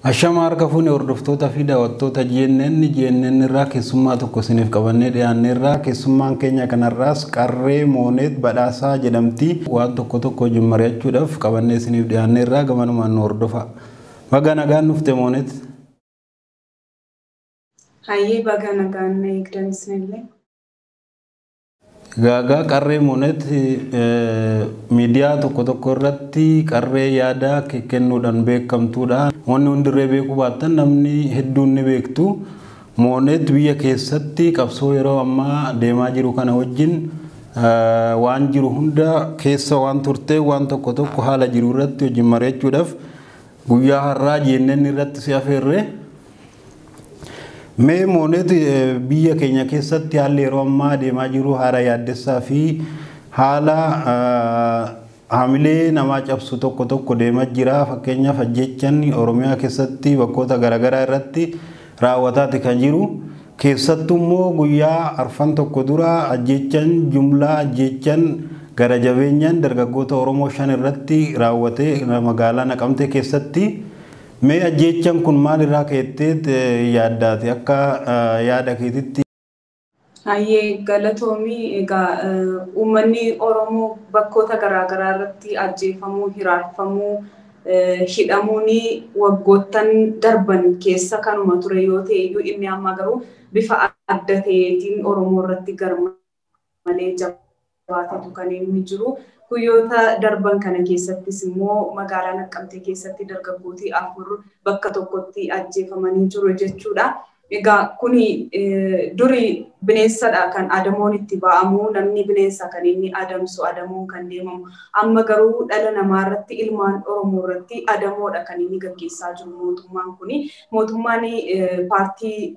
Ashama harka fuune hordoftoota fi daawwattoota GNN irraa keessummaa tokko isiniif qabannee dhiyaanneerraa. Keessummaan keenya kanarraas Qarree Mooneet Badhaasaa jedhamti. Waan tokko tokko wajjin mari'achuudhaaf qabannee isiniif dhiyaanneerraa, gamanumaan nu hordofa. Baga nagaan dhufte, Mooneet. Hayyee, baga nagaan na eegdan isinillee. Gaagaa Qarree Mooneet miidiyaa tokko tokko irratti qarree yaada kennuudhaan beekamtuudha. Wanni hundirree beekuu baattan namni hedduun ni beektu. Mooneet biyya keessatti qabsoo yeroo ammaa deemaa jiru kana wajjin waan jiru hunda keessa waan turte, waan tokko tokko haala jiru irratti wajjin mari'achuudhaaf guyyaa har'aa GNN irratti si afeerre. Mee Mooneet, biyya keenya keessatti haalli yeroo ammaa deemaa jiru haala yaaddessaa fi haala haamilee namaa cabsu tokko tokko deemaa jira. Fakkeenyaaf, ajjechaan Oromiyaa keessatti bakkoota garaagaraa irratti raawwataati kan jiru. Keessattuu immoo guyyaa arfan tokko dura ajjechaan jumlaa, ajjechaan gara jabeenyaan dargaggoota Oromoo 5 irratti raawwate magaalaa Naqamtee keessatti. Mee ajjechaan kun maalirraa ka'ettee yaaddaati akka yaada keetitti? Hayyee, galatoomii. Egaa uummanni Oromoo bakkoota garaagaraa irratti ajjeefamuu, hiraarfamuu, hidhamuun waggoottan darban keessa kanuma ture yoo ta'e iyyuu, inni amma garuu bifa adda ta'eetiin Oromoo irratti garmalee jabaatetu kan inni jiru. Guyyoota darban kana keessattis immoo magaalaa Naqqamtee keessatti dargaggooti 4 bakka tokkotti ajjeefamanii jiru jechuudha. Egaa kuni duri bineensadha kan adamoon itti ba'amu, namni bineensa kan inni adamsu, adamoon kan deemamu. Amma garuu dhala namaa irratti, ilmaan Oromoo irratti adamoodha kan inni gaggeessaa jiru mootummaan kuni. Mootummaan paartii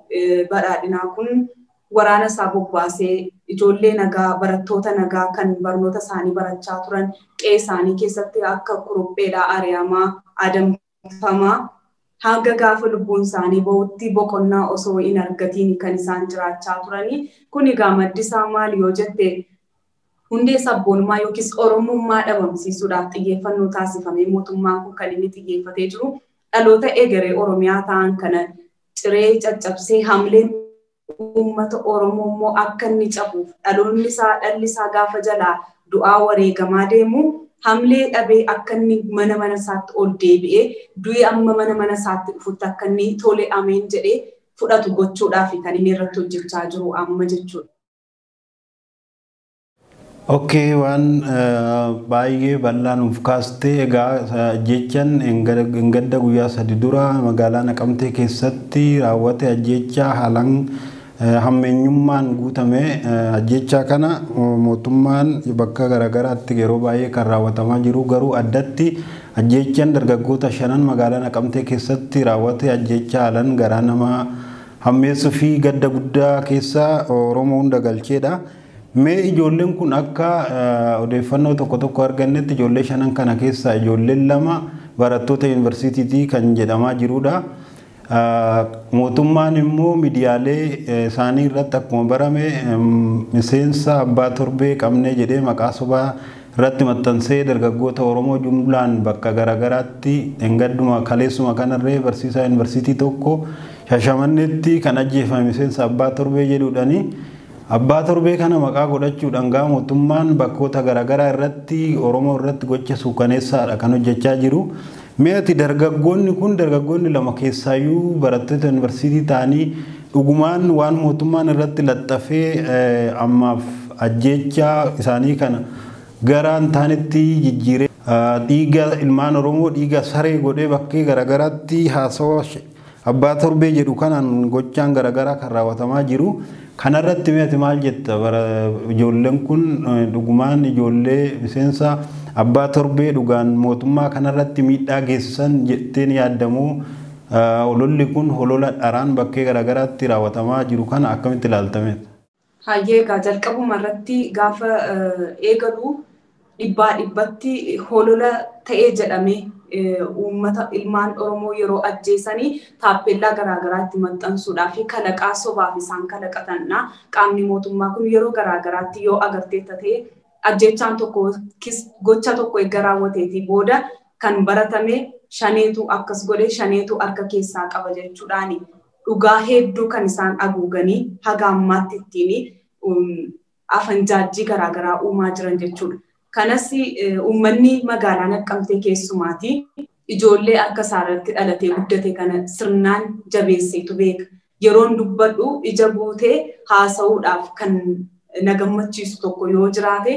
badhaadhinaa kun waraana isaa bobbaasee ijoollee nagaa, barattoota nagaa kan barnoota isaanii barachaa turan qe'ee isaanii keessatti akka kurupheedhaa ari'amaa, adamfamaa, hanga gaafa lubbuun isaanii bahutti boqonnaa osoo hin argatiin kan isaan jiraachaa turanii. Kun egaa maddi isaa maali yoo jette, hundee sabboonummaa yookiis Oromummaa dhabamsiisuudhaaf xiyyeeffannoo taasifamee mootummaan kun kan inni xiyyeeffatee jiru dhaloota egeree Oromiyaa ta'an kana ciree caccabsee, hamleen uummata Oromoo immoo akka inni cabuuf, dhaloonni isaa, dhalli isaa gaafa jalaa du'aa wareegamaa deemu hamlee dhabee akka inni mana mana isaatti ol deebi'ee du'i amma mana mana isaatti dhufutti akka inni tole ameen jedhee fudhatu gochuudhaaf kan inni irratti hojjechaa jiru amma jechuudha. Okay, waan baay'ee bal'aa nuuf kaastee. Egaa ajjechaan gadda guyyaa 3 dura magaalaa Naqamtee keessatti raawwate, ajjechaa haalaan hammeenyummaan guutame, ajjechaa kana mootummaan bakka garaagaraatti yeroo baay'ee kan raawwatamaa jiru, garuu addatti ajjechaan dargaggoota shanan magaalaa Naqamtee keessatti raawwate ajjechaa haalaan garaa namaa hammeessuu fi gadda guddaa keessa Oromoo hunda galcheedha. Mee ijoolleen kun, akka odeeffannoo tokko tokko argannetti, ijoollee shanan kana keessaa ijoolleen 2 barattoota yuunivarsiitiitii kan jedhamaa jirudha. Mootummaan immoo miidiyaalee isaanii irratti akkuma barame miseensa abbaa torbee qabnee jedhee maqaa sobaa irratti maxxansee dargaggoota Oromoo jumlaan bakka garaagaraatti, engadduma kaleessuma kanarree barsiisaa yuunivarsiitii tokko Shashamanneetti kan ajjeefame miseensa abbaa torbee jedhuudhani. Abbaa torbee kana maqaa godhachuudhaan gaa mootummaan bakkoota garaagaraa irratti Oromoo irratti gocha suukaneessaadha kan hojjechaa jiru. Mee ati dargaggoonni kun, dargaggoonni 2 keessaayyuu barattoota yuunivarsiitii ta'anii, dhugumaan waan mootummaan irratti laxxafee ammaaf ajjechaa isaanii kana gara hin taanetti jijjiiree dhiiga ilmaan Oromoo dhiiga saree godhee bakkee garaagaraatti haasawaa abbaa torbee jedhu kanaan gochaan garaagaraa kan raawwatamaa jiru. Kanarratti mee ati maal jetta? Ijoolleen kun dhugumaan ijoollee miseensa abbaa torbee dhugaan mootummaa kanarratti miidhaa geessisan jetteen yaaddamoo, hololli kun holola dharaan bakkee garaagaraatti raawwatamaa jiru kana akkamitti ilaaltame? Hayyee, egaa jalqabuma irratti gaafa eegalu dhibbaa dhibbatti holola ta'ee jedhamee uummata ilmaan Oromoo yeroo ajjeesanii taappellaa garaagaraatti maxxansuudhaa fi kalaqaa sobaaf isaan kalaqatanidha. Qaamni mootummaa kun yeroo garaagaraatti yoo agarteetta ta'e, ajjechaan tokko gocha tokko erga raawwateetii booda kan baratame shaneetu akkas godhe, shaneetu harka keessaa qaba jechuudhaani dhugaa hedduu kan isaan haguuganii haga ammaatti ittiin afanjaajjii garaagaraa uumaa jiran jechuudha. Kanas uummanni magaalaa Naqqamtee keessumaati ijoollee harka isaarratti dhalatee guddate kana sirnaan jabeesseetu beeka. Yeroon dubbadhu ija guutee haasa'uudhaaf kan na gammachiisu tokko yoo jiraate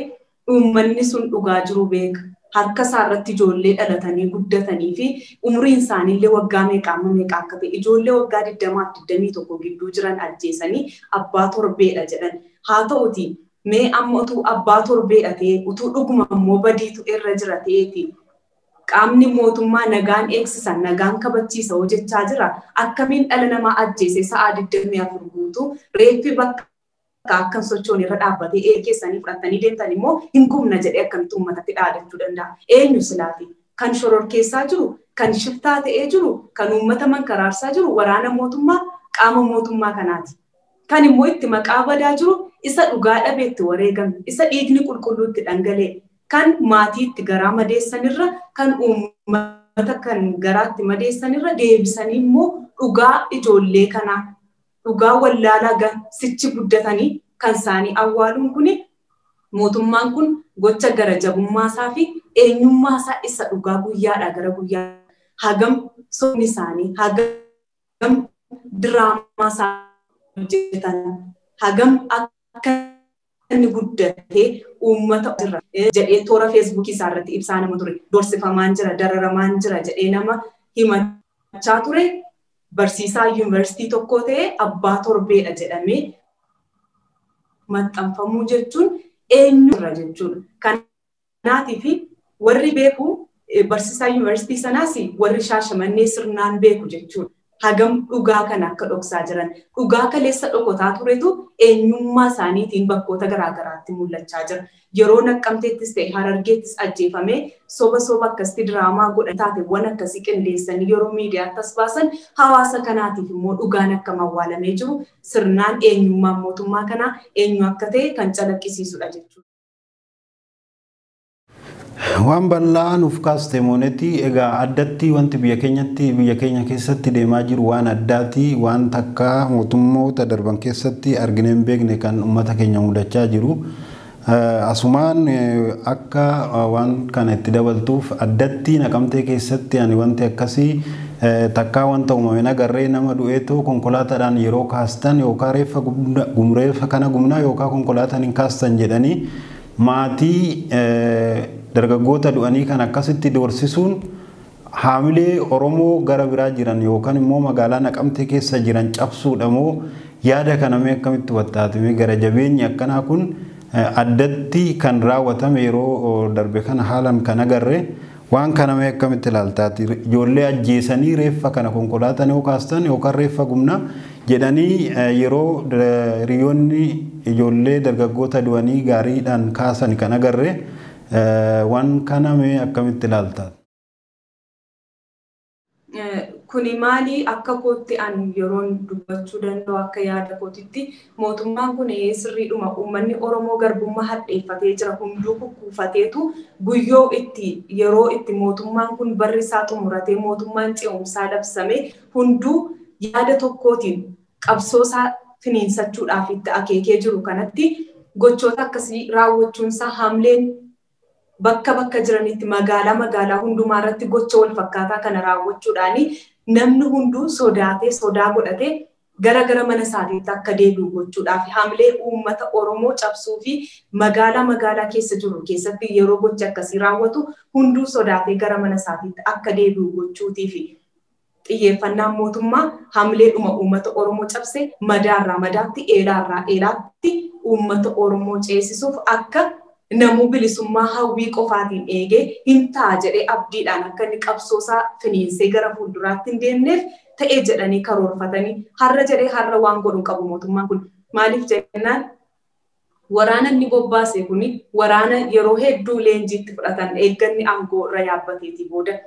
uummanni sun dhugaa jiru beeka. Harka isaarratti ijoollee dhalatanii guddatanii fi umriin isaaniillee waggaa meeqa amma meeqa akka ta'e ijoollee waggaa 20 fi 21 gidduu jiran ajjeesanii abbaa torbeedha jedhan. Haa ta'uti mee amma utuu abbaa torbeedha ta'e, utuu dhuguma immoo badiitu irra jira ta'eeti qaamni mootummaa nagaan eegsisan, nagaan kabachiisa hojjechaa jira. Akkamiin dhala namaa ajjeese sa'a 24 guutuu reeffi bakka akkan sochoon irra dhaabbatee eeggeessanii fudhatanii deemtan immoo hin gubna jedhee akkamitti uummatatti dhaadachuu danda'a? Eenyu silaati? Kan shororkeessaa jiru, kan shiftaa ta'ee jiru, kan uummata mankaraarsaa jiru waraana mootummaa, qaama mootummaa kanaati. Kan immoo itti maqaa badaa jiru isa dhugaa dhabeetti wareegame, isa dhiigni qulqulluutti dhangala'e, kan maatiitti garaa madeessanirra, kan uummata kan garaatti madeessanirra deebisanii immoo dhugaa ijoollee kanaa, dhugaa wallaalaa sichi guddatanii kan isaanii awwaaluun kuni mootummaan kun gocha gara jabummaasaa fi eenyummaasaa isa dhugaa guyyaadhaa gara guyyaa hagam sobni isaanii, hagam diraamaa isaa hojjetan, hagam akka inni guddatee uummata jira jedhee toora Feesbuukii isaa irratti ibsaa nama ture, dorsifamaan jira, dararamaan jira jedhee nama himachaa ture, barsiisaa yuunivarsiitii tokko ta'ee abbaa torbeedha jedhamee maxxanfamuu jechuun eenyu irra jechuudha. Kanaatiif warri beeku barsiisaa yuunivarsiitii sanaas warri Shaashamannee sirnaan beeku jechuudha. Hagam dhugaa kana akka dhoksaa jiran, dhugaa kaleessa dhokotaa turetu eenyummaa isaaniitiin bakkoota garaagaraatti mul'achaa jira. Yeroo Naqqamteettis ta'e Harargeettis ajjeefamee soba soba akkasitti diraamaa godhan, taateewwan akkasii qindeessanii yeroo miidiyaatti as baasan, hawaasa kanaatiif immoo dhugaan akkam awwaalamee jiru sirnaan eenyummaan mootummaa kanaa eenyu akka ta'e kan calaqqisiisudha jechuudha. Waan bal'aa nuuf kaaste, Moonetti. Egaa addatti wanti biyya keenyatti, biyya keenya keessatti deemaa jiru waan addaati, waan takka mootummoota darban keessatti arginee hin beekne kan uummata keenya mudachaa jiru. Asumaan akka waan kana itti dabaltuuf, addatti Naqamtee keessatti ani wanti akkasii takkaa wanta uumame nagarree, nama du'eetoo konkolaataadhaan yeroo kaastan yookaan reeffa reeffa kana gubnaa yookaan konkolaataan hin kaastan jedhanii maatii dargaggoota du'anii kan akkasitti doorsisuun haamilee Oromoo gara biraa jiran yookaan immoo magaalaa Naqamtee keessa jiran cabsuudha moo, yaada kana mee akkamitti hubattaatime? Gara jabeenyi akkanaa kun addatti kan raawwatame yeroo darbe kana haalaan kan agarre, waan kana mee akkamitti ilaaltaati? Ijoollee ajjeesanii reeffa kana konkolaataan yoo kaastan yookaan reeffa gubna jedhanii yeroo hiriyoonni ijoollee dargaggoota du'anii gaariidhaan kaasan kan agarre, waan kana mee akkamitti ilaalta? Kuni maali, akka kootti an yeroon dubbachuu danda'u, akka yaada kootitti mootummaan kun sirriidhuma uummanni Oromoo garbummaa hadheeffatee jira, hunduu kukkuufateetu guyyoo itti yeroo itti mootummaan kun barri isaa xumuratee mootummaan ce'umsaa labsame hunduu yaada tokkootiin qabsoo isaa finiinsachuudhaaf itti akeekee jiru kanatti gochoota akkasii raawwachuunsaa haamleen bakka bakka jiranitti, magaalaa magaalaa hundumaa irratti gocha wal fakkaataa kana raawwachuudhaani namni hunduu sodaatee, sodaa godhatee gara gara mana isaatiitti akka deebi'u gochuudhaaf, haamilee uummata Oromoo cabsuu fi magaalaa magaalaa keessa jiru keessatti yeroo gochi akkasii raawwatu hunduu sodaatee gara mana isaatiitti akka deebi'u gochuutii fi xiyyeeffannaan mootummaa haamileedhuma uummata Oromoo cabse madaarraa madaatti, eelaarraa eelaatti uummata Oromoo ceesisuuf, akka namuu bilisummaa hawwii qofaatiin eegee hin ta'a jedhee abdiidhaan akka inni qabsoosaa finiinsee gara fuulduraatti hin deemneef ta'ee jedhanii karoorfatanii har'a jedhee har'a waan godhu qabu mootummaan kun. Maaliif jennaan, waraana inni bobbaase kuni waraana yeroo hedduu leenjiitti fudhatan, eegganni aangoo irra yaabbateetii booda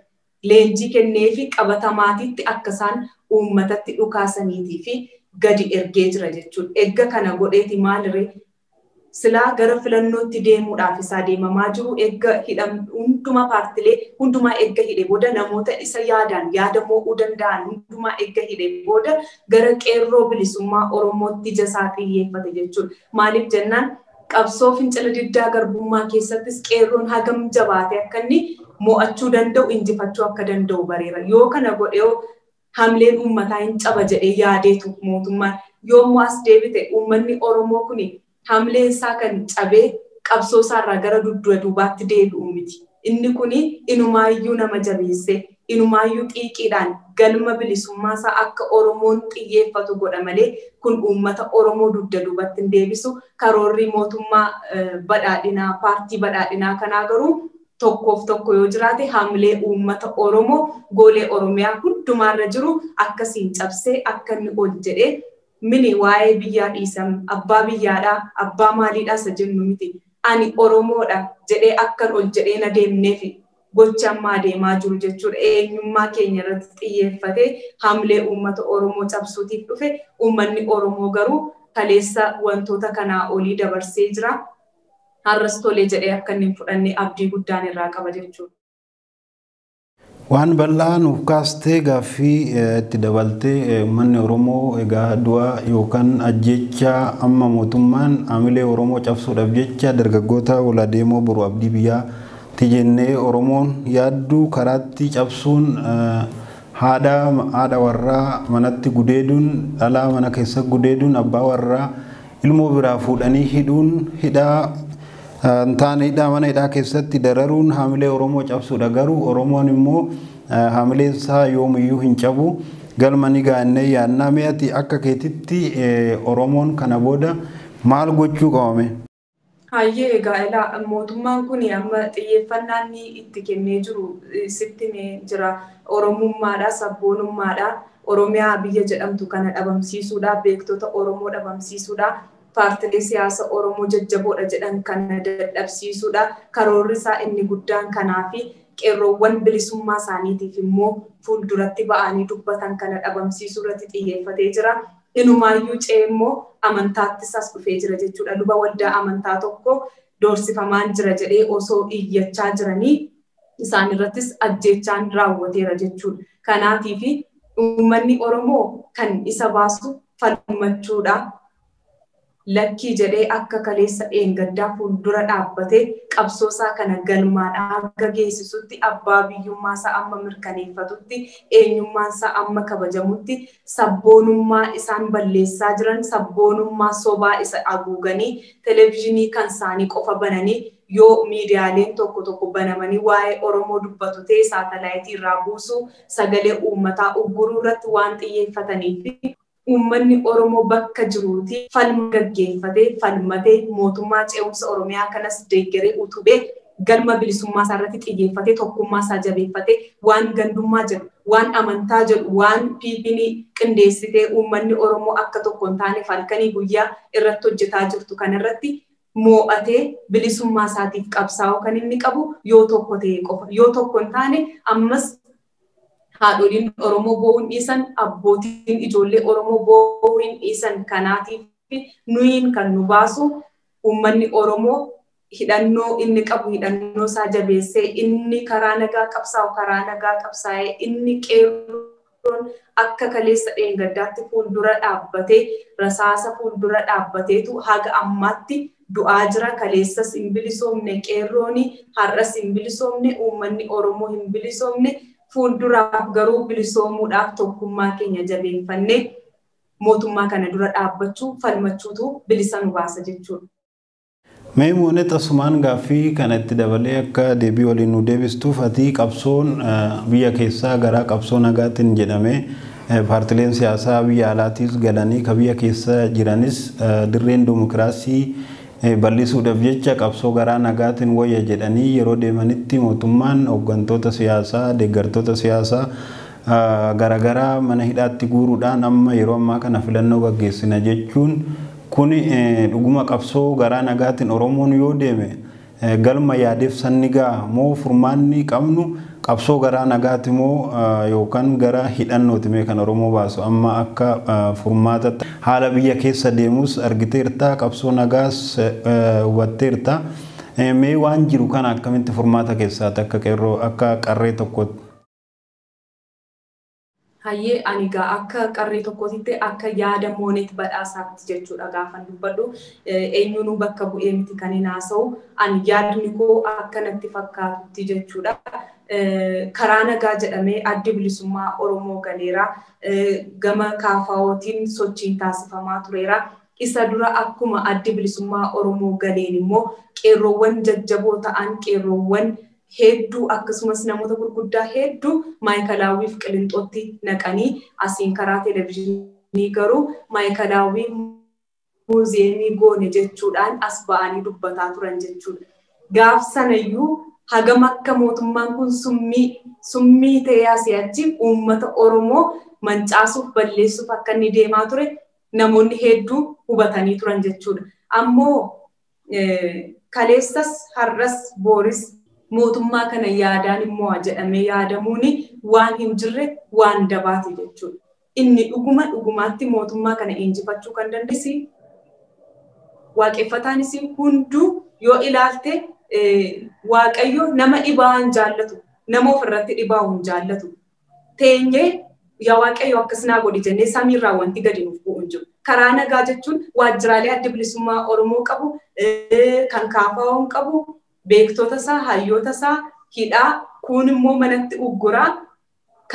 leenjii kennee fi qabatamaatitti akka isaan uummatatti dhukaasaniitii fi gadi ergee jira jechuudha. Eegga kana godheeti maaliree Silaa gara filannootti deemuudhaaf isaa deemamaa jiru eegga hundumaa paartilee hundumaa eegga hidhe booda namoota isa yaadaan yaada moo'uu danda'an hundumaa eegga hidhe booda gara qeerroo bilisummaa Oromootti ija isaa xiyyeeffate jechuudha. Maaliif jennaan qabsoo fincila diddaa garbummaa keessattis qeerroon hagam jabaate akka inni mo'achuu danda'u injifachuu akka danda'u bareera. Yoo kana godhee hamleen uummataa hin caba jedhee yaadeetu mootummaan yoommoo as deebite uummanni Oromoo kuni hamleen isaa kan cabee qabsoo isaarraa gara dugda duubaatti deebi'u miti. Inni kuni inumaayyuu nama jabeessee inumaayyuu xiiqiidhaan galma bilisummaa isaa akka Oromoon xiyyeeffatu godha malee kun uummata Oromoo dugda duubatti hin deebisu. Karoorri mootummaa badhaadhinaa paartii badhaadhinaa kanaa garuu tokkoof tokko yoo jiraate hamlee uummata Oromoo goolee Oromiyaa hundumaarra jiru akkasiin cabsee akka inni ol jedhee mini waa'ee biyyaa dhiisan abbaa biyyaadhaa abbaa maaliidhaa isa jennu miti ani Oromoodha jedhee akkan ol jedhee na deemneef gocha ammaa deemaa jiru jechuudha. Eenyummaa keenya irratti xiyyeeffatee hamlee uummata Oromoo cabsuutiif dhufe uummanni Oromoo garuu kaleessa wantoota kanaa olii dabarsee jira. Har'as tolee jedhee akka inni hin fudhanne abdii guddaan irraa qaba jechuudha. Waan bal'aa nuuf kaastee gaaffii itti dabaltee uummanni Oromoo egaa du'a yookaan ajjeechaa amma mootummaan haamilee Oromoo cabsuudhaaf jecha dargaggoota oladeemoo boru abdii biyyaatti jennee Oromoon yaadduu karaatti cabsuun haadha warraa manatti gudeeduun dhalaa mana keessa gudeeduun abbaa warraa ilmoo biraa fuudhanii hidhuun hidhaa taane hidhaa mana hidhaa keessatti dararuun haamilee Oromoo cabsuudha. Garuu Oromoon immoo haamileen isaa yoomiyyuu hin cabu. Galma ni gaannee yaannaa mi'ati akka keetitti Oromoon kana booda maal gochuu qabame? Hayyee egaa ilaa mootummaan kun amma xiyyeeffannaan inni itti kennee jiru sitti himee jira. Oromummaadha, sabboonummaadha, Oromiyaa biyya jedhamtu kana dhabamsiisuudha, beektota Oromoo dhabamsiisuudha. Paartilee siyaasa Oromoo jajjaboodha jedhan kana dadhabsiisuudha. Karoorri isaa inni guddaan kanaafi qeerroowwan bilisummaa isaaniitiif immoo fuulduratti ba'anii dubbatan kana dhabamsiisuu irratti xiyyeeffatee jira. Inumaayyuu ce'ee immoo amantaattis as dhufee jira jechuudha. Luba waldaa amantaa tokko doorsifamaan jira jedhee osoo iyyachaa jiranii isaan irrattis ajjeechaan raawwateera jechuudha. Kanaatiif uummanni Oromoo kan isa baasu falmachuudha. Lakkii jedhee akka kaleessa dheengaddaa fuuldura dhaabbatee qabsoo isaa kana galmaan hanga geessisutti abbaa biyyummaa isaa amma mirkaneeffatutti eenyummaan isaa amma kabajamutti sabboonummaa isaan balleessaa jiran sabboonummaa sobaa isa haguuganii televezyiinii kan isaanii qofa bananii yoo miidiyaaleen tokko tokko banamanii waa'ee Oromoo dubbatu ta'e saatalaayitii irraa buusuu sagalee uummataa ugguruu irratti waan xiyyeeffataniif uummanni Oromoo bakka jiruuti falma gaggeeffatee falmatee mootummaa ce'umsa Oromiyaa kanas deeggaree utubee galma bilisummaa isaa irratti xiyyeeffatee tokkummaa isaa jabeeffatee waan gandummaa jedhu waan amantaa jedhu waan PP'n qindeessitee uummanni Oromoo akka tokko hin taane halkanii guyyaa irratti hojjetaa jirtu kanarratti moo'atee bilisummaa isaatiif qabsaa'uu kan inni qabu yoo tokko ta'e qofa yoo tokko hin taane ammas haadholiin Oromoo boo'uu hin dhiisan, abbootiin ijoollee Oromoo boo'uu hin dhiisan. Kanaatiif nuyiin kan nu baasu uummanni Oromoo hidhannoo inni qabu hidhannoo isaa jabeessee inni karaa nagaa qabsaa'u karaa nagaa qabsaa'ee inni qeerroon akka kaleessa dheengaddaatti fuuldura dhaabbatee rasaasa fuuldura dhaabbateetu haga ammaatti du'aa jira. Kaleessas hin bilisoomne qeerrooni, har'as hin bilisoomne uummanni Oromoo hin bilisoomne. Fuulduraaf garuu bilisoomuudhaaf tokkummaa keenya jabeeffannee mootummaa kana dura dhaabbachuu falmachuutu bilisa nu baasa jechuudha. Mee Moonet asumaan gaaffii kana itti dabalee akka deebii waliin nu deebistuuf ati qabsoon biyya keessaa gara qabsoo nagaatiin jedhamee paartileen siyaasaa biyya alaatiis galanii ka biyya keessa jiranis dirreen dimokiraasii bal'isuudhaaf jecha qabsoo garaa nagaatiin wayya jedhanii yeroo deemanitti mootummaan hooggantoota siyaasaa deeggartoota siyaasaa garaagaraa mana hidhaatti guuruudhaan amma yeroo ammaa kana filannoo gaggeessina jechuun kun dhuguma qabsoo garaa nagaatiin Oromoon yoo deeme galma yaadeef sanni ga'a moo furmaanni qabnu Qabsoo garaa nagaati moo yookaan gara hidhannooti mee kan Oromoo baasu amma akka furmaatatti haala biyya keessa deemus argiteerta, qabsoo nagaas hubatteerta. Mee waan jiru kana akkamitti furmaata keessaati akka qeerroo, akka qarree tokkotti? Hayyee, ani egaa akka qarree tokkootitti, akka yaada Moonet Badhaasaatti jechuudha gaafan dubbadhu, eenyuunuu bakka bu'ee miti kan hin haasa'u, ani yaadni koo akka natti fakkaatutti jechuudha. Karaa nagaa jedhamee Addi Bilisummaa Oromoo galeera. Gama kaafaa'ootiin sochiin taasifamaa tureera. Isa dura akkuma Addi Bilisummaa Oromoo galeen immoo qeerroowwan jajjaboo ta'an, qeerroowwan hedduu, akkasumas namoota gurguddaa hedduu Maayikalaawwiif Qilinxootti naqanii, asiin karaa televezyiinii garuu Maayikalaawwii muuziyeemii goone jechuudhaan as ba'anii dubbataa turan jechuudha. Gaaf sanayyuu hagam akka mootummaan kun summii ta'ee asii achi uummata Oromoo mancaasuuf, balleessuuf akka inni deemaa ture namoonni hedduu hubatanii turan jechuudha. Ammoo kaleessas, har'as, booris mootummaa kana yaadaan immoo jedhamee yaadamuun waan hin jirre, waan dabaati jechuudha. Inni dhuguma dhugumaatti mootummaa kana injifachuu kan dandeessi waaqeffataanis hunduu yoo ilaalte, Waaqayyo nama dhibaa hin jaallatu, nama ofirratti dhibaa'u hin jaallatu. Teenyee yaa Waaqayyo akkas naa godhi jennee samiirraa wanti gadi nuuf bu'u hin jiru. Karaa nagaa jechuun waajjiraalee Adda Bilisummaa Oromoo qabu, kan kaafaa'uun qabu, beektota isaa, hayyoota isaa hidhaa, kun immoo manatti ugguraa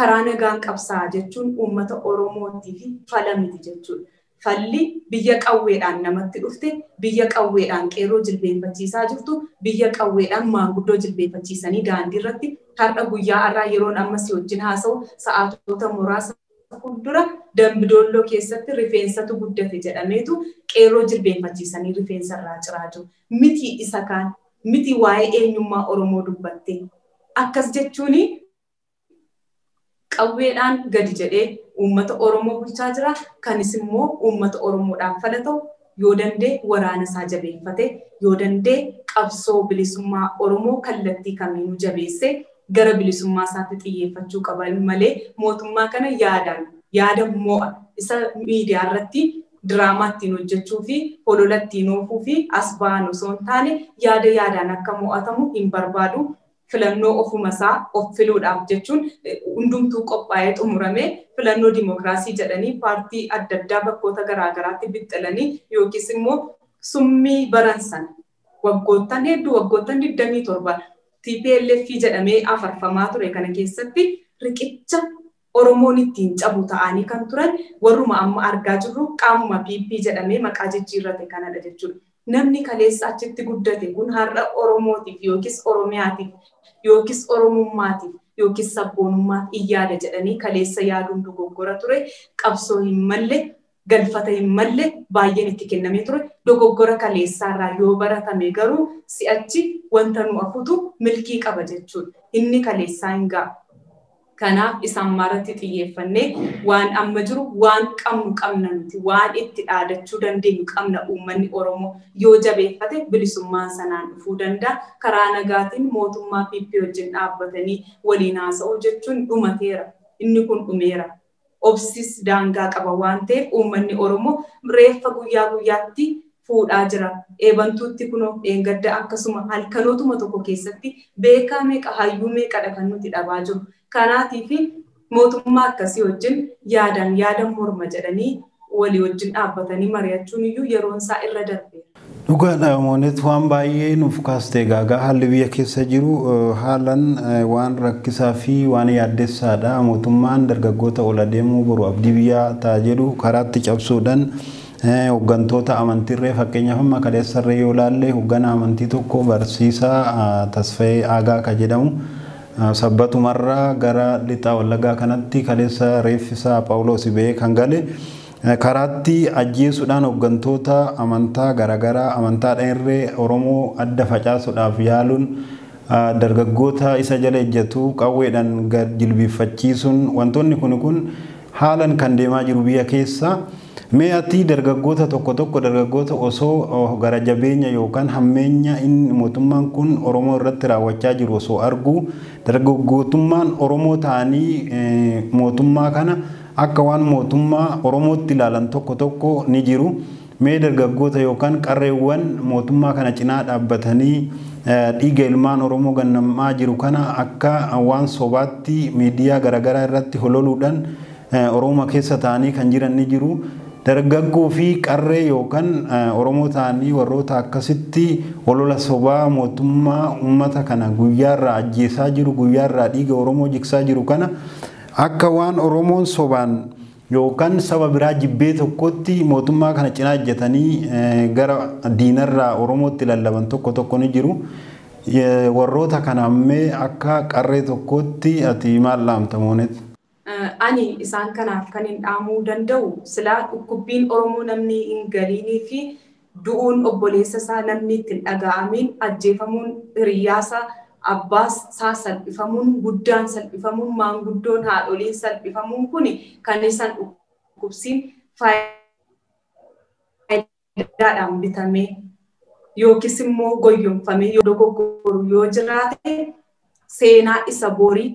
karaa nagaan qabsaa jechuun uummata Oromootiif fala miti jechuudha. Falli biyya qawweedhaan namatti dhufte, biyya qawweedhaan qeerroo jilbeenfachiisaa jirtu, biyya qawweedhaan maanguddoo jilbeenfachiisanii daandii irratti har'a, guyyaa har'aa yeroon amma si wajjin haasa'u, sa'aatota muraasa fuuldura Dambidoolloo keessatti rifeensatu guddate jedhameetu qeerroo jilbeenfachiisanii rifeensa irraa ciraa jiru. Miti isa kaan miti, waa'ee eenyummaa Oromoo dubbatte. Akkas jechuun qawweedhaan gadi jedhee uummata Oromoo bulchaa jira. Kanis immoo uummata Oromoodhaaf fala ta'u, yoo danda'e waraana isaa jabeeffate, yoo danda'e qabsoo bilisummaa Oromoo kallattii kamiinuu jabeessee gara bilisummaa isaatti xiyyeeffachuu qaba malee, mootummaa kana yaadaan yaada mo'a isa miidiyaa irratti diraamaa ittiin hojjechuu fi holola ittiin oofuu fi as ba'an osoo hin taane, yaada yaadaan akka mo'atamu hin barbaadu. Filannoo ofuma isaa of filuudhaaf jechuun hundumtuu qophaa'ee xumuramee, filannoo dimookiraasii jedhanii paartii adda addaa bakkoota garaagaraatti bixxilanii, yookiis immoo summii baran sana waggoottan hedduu, waggoottan 27 TPLF jedhamee afarfamaa ture kana keessatti riqicha Oromoon ittiin cabu ta'anii kan turan warruma amma argaa jirru, qaamuma PP jedhamee maqaa jijjiirrate kanadha jechuudha. Namni kaleessa achitti guddate kun har'a Oromootiif yookiis Oromiyaatiif yookiis Oromummaatiif yookiis sabboonummaaf in yaada jedhanii kaleessa yaaduun dogoggora ture. Qabsoo hin malle, galfata hin malle baay'een itti kennamee ture. Dogoggora kaleessaarraa yoo baratame garuu si'achi wanta nu afutu milkii qaba jechuudha. Inni kaleessaa hin ga'a. Kanaaf isaan maratti xiyyeeffannee waan amma jiru, waan qabnu qabna nuti, waan itti dhaadachuu dandeenyu qabna. Uummanni Oromoo yoo jabeeffate bilisummaan sanaan dhufuu danda'a. Karaa nagaatiin mootummaa PP wajjin dhaabbatanii waliin haasa'uu jechuun dhumateera. Inni kun dhumeera. Obsis daangaa qaba waan ta'eef, uummanni Oromoo reeffa guyyaa guyyaatti fuudhaa jira. Eebantuutti kunoo dheengadda akkasuma halkanootuma tokko keessatti beekaa meeqa, hayyuu meeqadha kan nuti dhabaa jiru. Kanaatiif mootummaa akkasii wajjin yaadaan yaada morma jedhanii walii wajjin dhaabbatanii mari'achuun iyyuu yeroon isaa irra darbeera. Dhugaadha Moonet, waan baay'ee nuuf kaaste. Gaagaa haalli biyya keessa jiru haalan waan rakkisaa fi waan yaaddessaadha. Mootummaan dargaggoota ol adeemuu boru abdii biyyaa ta'a jedhu karaatti cabsuudhaan, hooggantoota amantiirree, fakkeenyaaf amma kaleessarree yoo ilaalle, hoogganaa amantii tokko, barsiisaa Tasfayee Aagaa ka jedhamu, Sabbatumarraa gara Lixaa Wallaggaa kanatti kaleessa reeffisaa Phaawulos ba'ee kan gale karaatti ajjeesuudhaan, hooggantoota amantaa garaagaraa amantaadhaan irree Oromoo adda facaasuudhaaf yaaluun, dargaggoota isa jala ejjatu qawweedhaan gad jilbiiffachiisuun, wantoonni kun haalan kan deemaa jiru biyya keessa. Mee ati dargaggoota tokko tokko, dargaggoota osoo gara jabeenya yookaan hammeenya inni mootummaan kun Oromoo irratti raawwachaa jiru osoo argu, dargaggootummaan Oromoo ta'anii mootummaa kana akka waan mootummaa Oromootti ilaalan tokko tokko ni jiru. Mee dargaggoota yookaan qarreewwan mootummaa kana cinaa dhaabbatanii dhiiga ilmaan Oromoo gannamaa jiru kana akka waan sobaatti miidiyaa garaagaraa irratti hololuudhaan Oromoo keessa ta'anii kan jiran ni jiru. Dargaggoo fi qarree yookaan Oromoo ta'anii warroota akkasitti holola sobaa mootummaa uummata kana guyyaarraa ajjeesaa jiru, guyyaarraa dhiiga Oromoo jigsaa jiru kana akka waan Oromoon sobaan yookaan saba biraa jibbee tokkotti mootummaa kana cinaa ejjetanii gara diinarraa Oromootti lallaban tokko tokko ni jiru. Warroota kana ammee akka qarree tokkotti ati maal dhaamta, Moonet? Ani isaan kanaaf kan hin dhaamuu danda'u, silaa dhukkubbiin Oromoo namni hin galiinii fi du'uun obboleessa isaa namni itti hin dhaga'amiin, ajjeefamuun hiriyyaasaa, abbaas isaa salphifamuun, guddaan salphifamuun, maanguddoon haadholiin salphifamuun kun kan isaan dhukkubsiin, faayidaadhaan bitamee yookiis immoo goyyomfamee yoo dogoggoru yoo jiraate, seenaa isa borii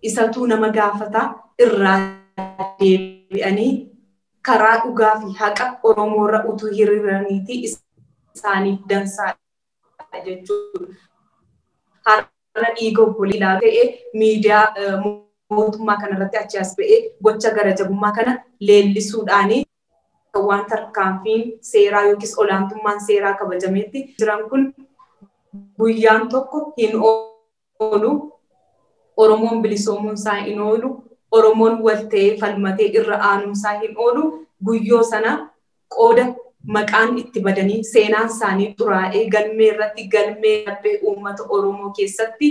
isatu nama gaafata. Irraa deebi'anii karaa dhugaa fi haqa Oromoorra utuu hiriiraniiti isaaniif dansaadha jechuudha. Har'a dhiiga obbolaa ta'ee miidiyaa mootummaa kanarratti achi as ba'ee gocha gara jabummaa kana leellisuudhaani waan tarkaanfiin seeraa yookiis olaantummaan seeraa kabajameetti jiran kun guyyaan tokko hin oolu. Oromoon bilisoomuun isaa hin oolu. Oromoon wal ta'ee falmatee irra aanuun isaa hin oolu. Guyyoo sana qooda maqaan itti badanii seenaan isaanii xuraa'ee galmee irratti galmee laphee uummata Oromoo keessatti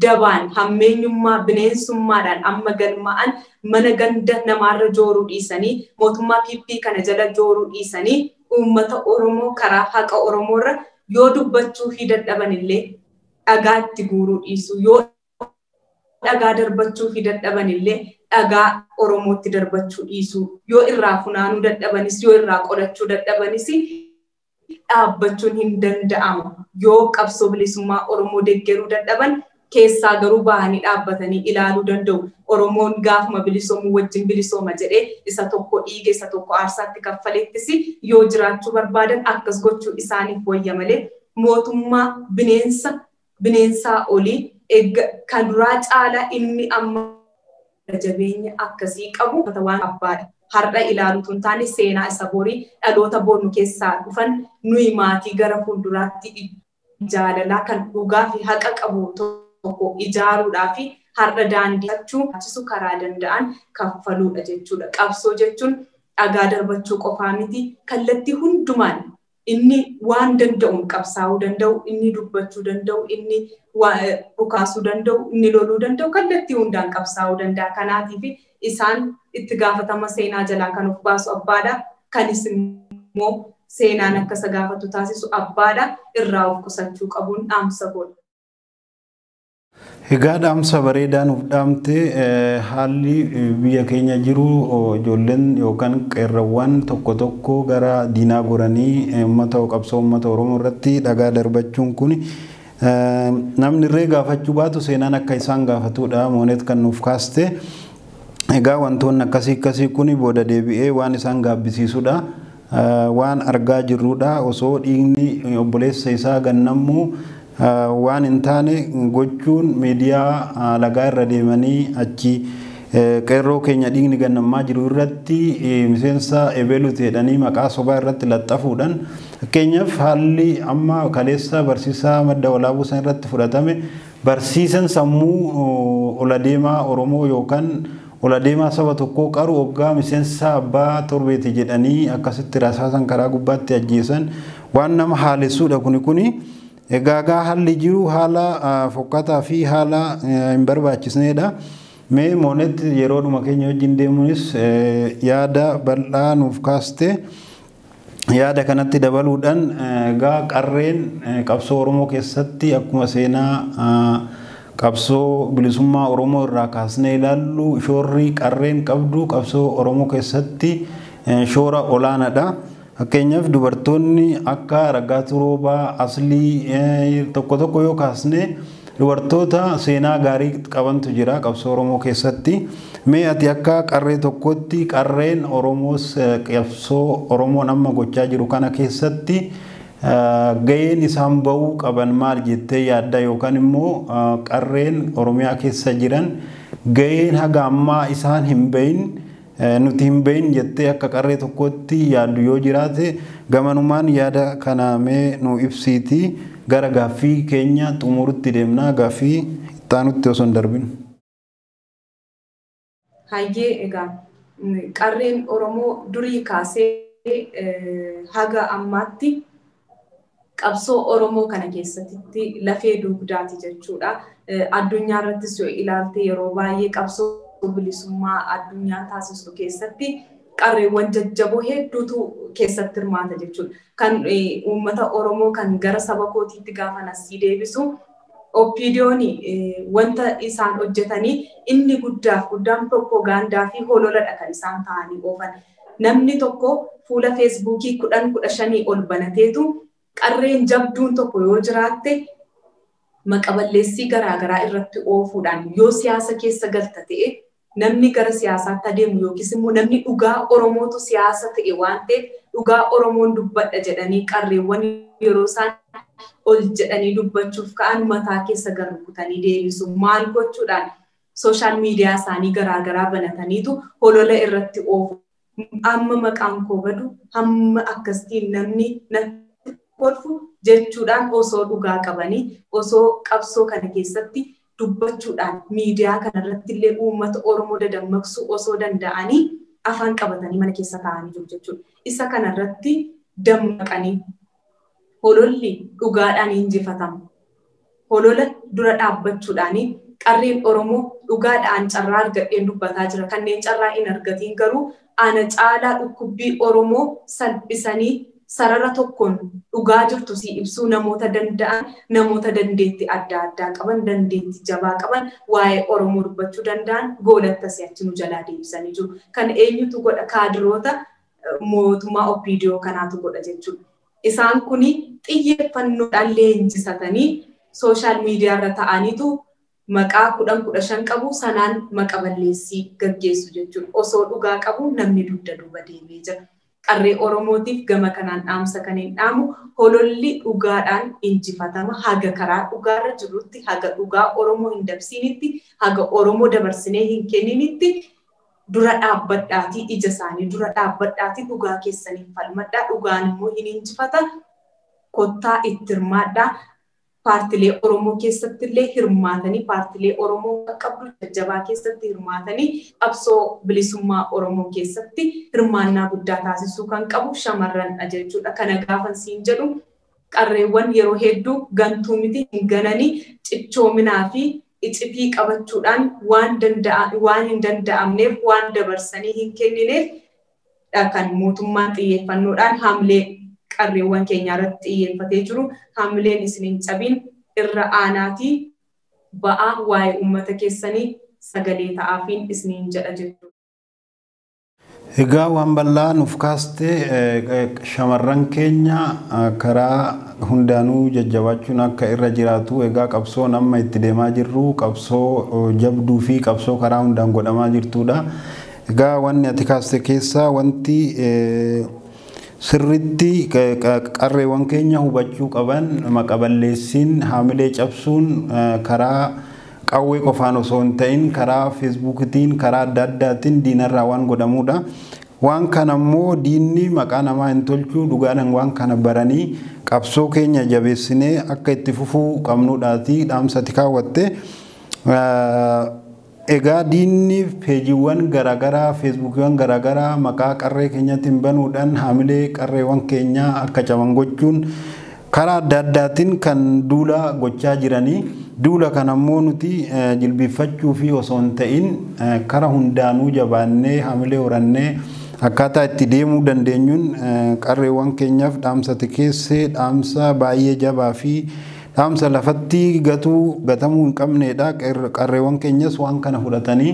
dabaan hammeenyummaa bineensummaadhaan amma galmaa'an, mana ganda namaarra jooruu dhiisanii, mootummaa PP kana jala jooruu dhiisanii, uummata Oromoo karaa haqa Oromoorra yoo dubbachuu fi dadhaban illee dhagaa itti guuruu dhiisu, yoo dhagaa darbachuu fi dadhaban illee dhagaa Oromootti darbachuu dhiisu, yoo irraa funaanuu dadhabanis, yoo irraa qolachuu dadhabanis dhaabbachuun hin danda'amu. Yoo qabsoo bilisummaa Oromoo deeggaruu dadhaban, keessaa garuu bahanii dhaabbatanii ilaaluu danda'u. Oromoon gaafuma bilisoomu wajjin bilisooma jedhee isa tokko dhiiga isa tokko aarsaatti kaffalettis yoo jiraachuu barbaadan akkas gochuu isaaniif wayya malee, mootummaa bineensa bineensaa olii kan duraa caalaa inni amma jabeenya akkasii qabu waan abbaadha. Har'a ilaaluutu hin taane, seenaa isa borii dhaloota bornu keessaa dhufan nuyi maatii gara fuulduraatti jaalalaa kan dhugaa fi haqa qabu tokko ijaaruudhaa fi har'a daandii achisu karaa danda'an kaffaluudha jechuudha. Qabsoo jechuun dhagaa darbachuu qofaa miti, kallattii hundumaan inni waan danda'uun qabsaa'uu danda'u, inni dubbachuu danda'u, inni dhukaasuu danda'u, inni loluu danda'u, kallattii hundaan qabsaa'uu danda'a. Kanaatiif isaan itti gaafatama seenaa jalaa kan of baasu abbaadha. Kanis immoo seenaan akka isa gaafatu taasisu abbaadha. Irraa of qusachuu qabuun dhaamsa godha. Egaa dhaamsa bareedaa nuuf dhaamte. Haalli biyya keenya jiru, ijoolleen yookaan qeerrawwan tokko tokko gara diinaa goranii uummata qabsoo uummata Oromoo irratti dhagaa darbachuun kun, namni irree gaafachuu baatu seenaan akka isaan gaafatudha Moonet kan nuuf kaaste. Egaa wantoonni akkasii akkasii kun booda deebi'ee waan isaan gaabbisiisudha. Waan argaa jirrudha, osoo dhiigni obboleessa isaa gannamuu waan hin taane gochuun miidiyaa lagaa irra deemanii achi qeerroo keenya dhiigni gannamaa jiru irratti miseensa ebeluti jedhanii maqaa sobaa irratti laxxafuudhaan, fakkeenyaaf haalli amma kaleessa barsiisaa Madda Walaabuu san irratti fudhatame, barsiisan sammuu oladeemaa Oromoo yookaan oladeemaa saba tokkoo qaru hoggaa miseensa abbaa torbeeti jedhanii akkasitti rasaasan karaa gubbaatti ajjeesan waan nama haalessuudha kuni. Egaa gaa haalli jiru haala fokkataa fi haala hin barbaachisneedha. Mee Moonetti, yeroodhuma keenya wajjin deemuunis yaada bal'aa nuuf kaaste, yaada kanatti dabaluudhaan egaa qarreen qabsoo Oromoo keessatti akkuma seenaa Qabsoo bilisummaa Oromoo irraa kaasnee ilaallu, shoorri qarreen qabdu qabsoo Oromoo keessatti shoora olaanaadha. Fakkeenyaaf dubartoonni akka Raggaatuu Roobaa, Aslii tokko tokko yoo kaasne, dubartoota seenaa gaarii qabantu jira qabsoo Oromoo keessatti. Mee ati akka qarree tokkotti, qarreen Oromoos qabsoo Oromoon amma gochaa jiru kana keessatti gaheen isaan bahuu qaban maal jettee yaadda, yookaan immoo qarreen Oromiyaa keessa jiran gaheen haga ammaa isaan hin bahin, nuti hin bahin jettee akka qarree tokkotti yaaddu yoo jiraate, gamanumaan yaada kana mee nu ibsiiti, gara gaaffii keenya xumurutti deemnaa, gaaffii ittaanutti osoo hin darbin. Hayyee, egaa qarreen Oromoo durii kaasee haga ammaatti qabsoo Oromoo kana keessatti lafee dugdaati jechuudha. Addunyaa irrattis yoo ilaalte, yeroo baay'ee qabsoo bilisummaa addunyaa taasisu keessatti qarreewwan jajjaboo hedduutu keessatti hirmaata jechuudha. Kan uummata Oromoo kan gara saba kootiitti gaafa asii deebisu, OPDO'n wanta isaan hojjetanii inni guddaaf guddaan propoogaandaa fi hololadha kan isaan ta'anii oofan. Namni tokko fuula Feesbuukii 10, 15 ol banateetu qarreen jabduun tokko yoo jiraatte maqaballeessii garaagaraa irratti oofuudhaan, yoo siyaasa keessa galta ta'e, namni gara siyaasaatti adeemu yookiis immoo namni dhugaa Oromootu siyaasa ta'e waan ta'eef, dhugaa Oromoon dubbadha jedhanii qarreewwan yeroo isaan ol jedhanii dubbachuuf ka'an mataa keessa gar rukutanii deebisu. Maal gochuudhaan? Sooshaal miidiyaa isaanii garaagaraa banataniitu holola irratti oofu. Amma maqaan koo badu, hamma akkasitiin namni natti kolfu jechuudhaan, osoo dhugaa qabanii, osoo qabsoo kana keessatti dubbachuudhaan miidiyaa kanarratti illee uummata Oromoo dadammaqsuu osoo danda'anii, afaan qabatanii mana keessa taa'anii jiru jechuudha. Isa kanarratti dammaqanii, hololli dhugaadhaan injifatama. Holola dura dhaabbachuudhaan qarreen Oromoo dhugaadhaan carraa argadheen dubbataa jira. Kanneen carraa hin argatiin garuu ana caalaa dhukkubbii Oromoo salphisanii sarara tokkoon dhugaa jirtu si ibsuu namoota danda'an, namoota dandeetti adda addaa qaban, dandeetti jabaa qaban, waa'ee Oromoo dubbachuu danda'an goolatta si'achi nu jalaa deebisanii jiru. Kan eenyutu godha? Kaadiroota mootummaa OPDO kanaatu godha jechuudha. Isaan kuni xiyyeeffannoodhaan leenjisatanii sooshaal miidiyaa irra ta'aniitu maqaa 10, 15 qabu sanaan maqa balleessii gaggeessu jechuudha. Osoo dhugaa qabu namni dugda duuba deemee jira. Qarree Oromootiif gama kanaan dhaamsa kan hin dhaamu, hololli dhugaadhaan injifatama. Haga karaa dhugaarra jirutti, haga dhugaa Oromoo hin dabsiinitti, haga Oromoo dabarsinee hin kenninitti, dura dhaabbadhaatii, ija isaanii dura dhaabbadhaatii, dhugaa keessaniif falmadhaa. Dhugaan immoo hin injifata. Kottaa itti hirmaadhaa. Paartilee Oromoo keessatti illee hirmaatanii, paartilee Oromoo qabdu jajjabaa keessatti hirmaatanii, qabsoo bilisummaa Oromoo keessatti hirmaannaa guddaa taasisuu kan qabu shamarranidha jechuudha. Kana gaafan siin jedhu, qarreewwan yeroo hedduu gantuu miti, hin gananii, cichoominaa fi icitii qabachuudhaan waan waan hin danda'amneef, waan dabarsanii hin kennineef kan mootummaan xiyyeeffannoodhaan haamlee qarreewwan keenya irratti xiyyeeffatee jiru. Haamileen isin hin cabin, irra aanaatii ba'aa, waa'ee uummata keessanii sagalee ta'aafiin isiniin jedha jechuudha. Egaa waan bal'aa nuuf kaastee, shamarran keenya karaa hundaanuu jajjabaachuun akka irra jiraatu. Egaa qabsoon amma itti deemaa jirru qabsoo jabduu fi qabsoo karaa hundaan godhamaa jirtudha. Egaa wanni ati kaaste keessaa wanti sirritti qarreewwan keenya hubachuu qaban, maqaballeessiin haamilee cabsuun karaa qawwee qofaan osoo hin ta'in karaa Feesbuukiitiin, karaa adda addaatiin diinarraa waan godhamudha. Waan kana immoo diinni maqaa namaa hin tolchuu, dhugaadhaan waan kana baranii qabsoo keenya jabeessinee akka itti fufuu qabnudhaati dhaamsa ati kaawwatte. Egaa diinni peejiiwwan garaagaraa, Feesbuukiiwwan garaagaraa maqaa qarree keenyaatiin banuudhaan haamilee qarreewwan keenyaa akka caban gochuun karaa adda addaatiin kan duula gochaa jiranii. Duula kana immoo nuti jilbiffachuu fi osoo hin ta'in karaa hundaanuu jabaannee haamilee horannee akkaataa itti deemuu dandeenyuun qarreewwan keenyaaf dhaamsa keessee dhaamsa baay'ee jabaa fi dhaamsa lafatti gatuu gatamuu hin qabnedha. Qarreewwan keenyas waan kana fudhatanii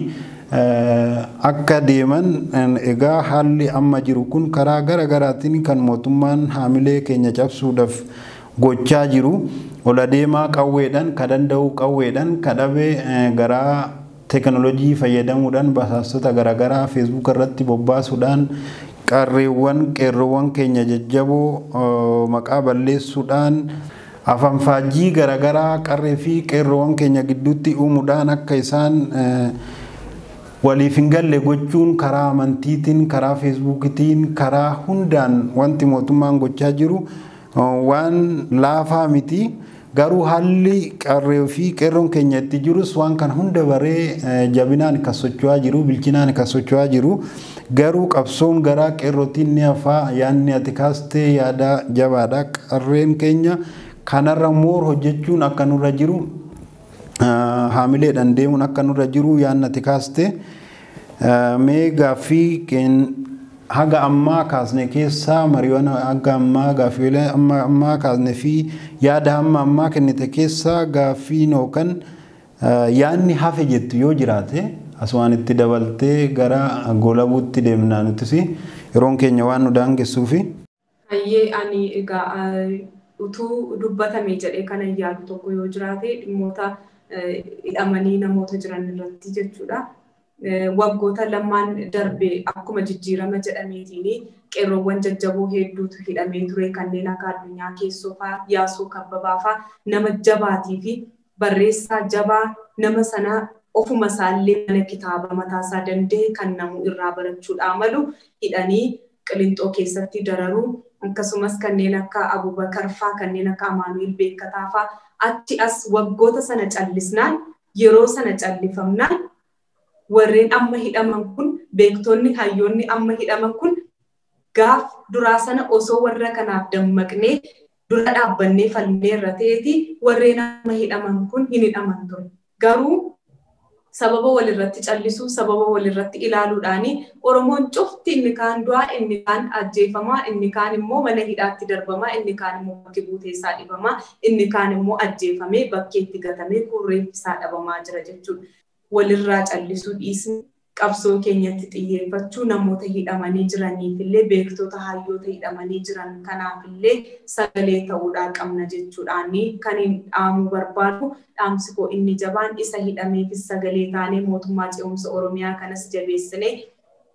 akka deeman. Egaa haalli amma jiru kun karaa gara garaatiin kan mootummaan haamilee keenya cabsuudhaaf gochaa jiru. Ola deemaa qawweedhaan ka danda'u qawweedhaan, ka dhabee garaa teekinooloojii fayyadamuudhaan basaastota garaagaraa Feesbuuk irratti bobbaasuudhaan qarreewwan qeerroowwan keenya jajjaboo maqaa balleessuudhaan afanfaajjii garaagaraa qarree fi qeerroowwan keenya gidduutti uumuudhaan akka isaan waliif hin galle gochuun karaa amantiitiin, karaa Feesbuukiitiin, karaa hundaan wanti mootummaan gochaa jiru waan laafaa miti. Garuu haalli qarree fi qeerroon keenya itti jirus waan kana hunda baree jabinaan kan socho'aa jiru, bilchinaan kan socho'aa jiru. Garuu qabsoon garaa qeerrootiin ni hafaa. Yaadni ati kaastee yaada jabaadha. Qarreen keenya kanarra moor hojjechuun akka nurra jiru, haamileedhaan deemuun akka nurra jiru yaadni ati kaaste. Mee gaaffii haga ammaa kaasne keessaa, mariiwwan haga ammaa, gaaffiilee amma ammaa kaasne fi yaada hamma ammaa kennite keessaa gaaffiin yookaan yaadni hafe jettu yoo jiraate asumaan itti dabaltee gara golabuutti deemnaa, nutis yeroon keenya waan nu daangessuufi. Hayyee, ani egaa utuu dubbatame jedhee kana yaadu tokko yoo jiraate dhimmoota hidhamanii namoota jiran irratti jechuudha. Waggoota lamaan darbe akkuma jijjiirama jedhameetiin qeerroowwan jajjaboo hedduutu hidhamee ture, kanneen akka Addunyaa Keessoo fa'aa, Yaasoo Kabbabaa fa'aa, nama jabaatii fi barreessaa jabaa, nama sana ofuma isaallee mana kitaaba mataasaa danda'e kan namu irraa barachuudhaa malu hidhanii Qilinxoo keessatti dararuu, akkasumas kanneen akka Abubakar fa'aa, kanneen akka Amaanu'el Beekkataa fa'aa. Achi as waggoota sana callisnaan, yeroo sana callifamnaan, warreen amma hidhaman kun, beektonni hayyoonni amma hidhaman kun, gaaf duraa sana osoo warra kanaaf dammaqnee dura dhaabbannee falmee irra ta'eeti warreen amma hidhaman kun hin hidhaman ture. Garuu sababa walirratti callisuu, sababa walirratti ilaaluudhaani Oromoon cufti inni kaan du'aa, inni kaan ajjeefamaa, inni kaan immoo mana hidhaatti darbamaa, inni kaan immoo bakki buutee isaa dhibamaa, inni kaan immoo ajjeefamee bakkeetti gatamee kurreeffi isaa dhabamaa jira jechuudha. Walirraa callisuu dhiisni qabsoo keenyatti xiyyeeffachuu, namoota hidhamanii jiraniif illee, beektota hayyoota hidhamanii jiran kanaaf illee sagalee ta'uudhaa qabna jechuudhaan kan hin dhaamuu barbaadu. Dhaamsi koo inni jabaan isa hidhameefis sagalee taanee mootummaa ce'umsa Oromiyaa kanas jabeessinee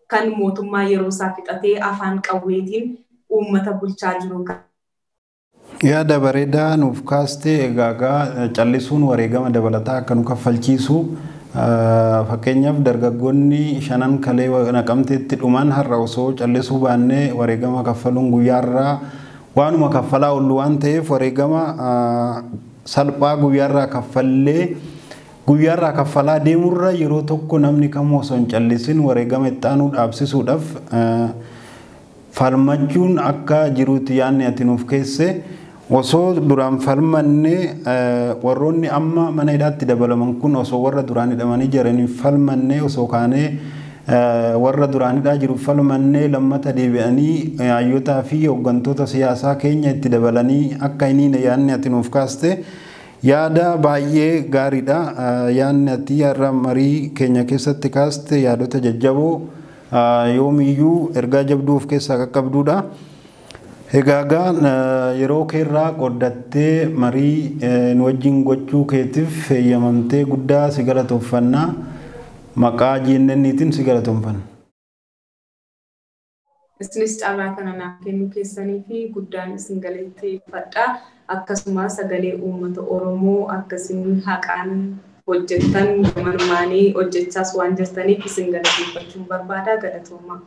kan mootummaa yeroo isaa fixatee afaan qawweetiin uummata bulchaa jiru. Yaada bareedaa nuuf kaastee. Egaa callisuun wareegama dabalataa akka nu kaffalchiisu, fakkeenyaaf dargaggoonni shanan kalee Naqamteetti dhuman har'a osoo callisuu baannee wareegama kaffaluun guyyaarraa waanuma kaffalaa oollu waan ta'eef, wareegama salphaa guyyaarraa kaffallee guyyaarraa kaffalaa deemurra yeroo tokko namni kamuu osoo hin callisin wareegama itti aanuu dhaabsisuudhaaf falmachuun akka jiruutti yaadni ati nuuf keesse. Osoo duraan falmanne, warroonni amma mana hidhaatti dabalaman kun osoo warra duraan hidhamanii jiraniif falmanne, osoo kaanee warra duraan hidhaa jiru falmannee, lammata deebi'anii hayyootaa fi hooggantoota siyaasaa keenya itti dabalanii akka hin hiine yaadni ati nuuf kaaste yaada baay'ee gaariidha. Yaadni ati har'a marii keenya keessatti kaaste yaadota jajjaboo yoomiyyuu ergaa jabduu of keessaa qaqqabduudha. Egaa yeroo keerraa qooddattee marii nu wajjin gochuu keetiif heeyyamamtee guddaa si galatoonfannaa, maqaa GNN'tiin si galatoonfanna. Isinis carraa kana naaf kennuu keessanii fi guddaan isin galateeffadha. Akkasuma sagalee uummata Oromoo akkasiin haqaan hojjettan gamanumaanii hojjechaas waan jirtaniif isin galateeffachuun barbaada. Galatoomaa.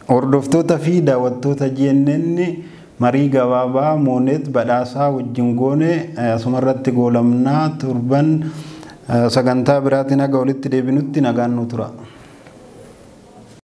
Hordoftoota fi daawwattoota GNN, marii gabaabaa Moonet Badhaasaa wajjin goone asumarratti goolamnaa. Turban sagantaa biraatiin haga walitti deebinutti nagaan nu tura.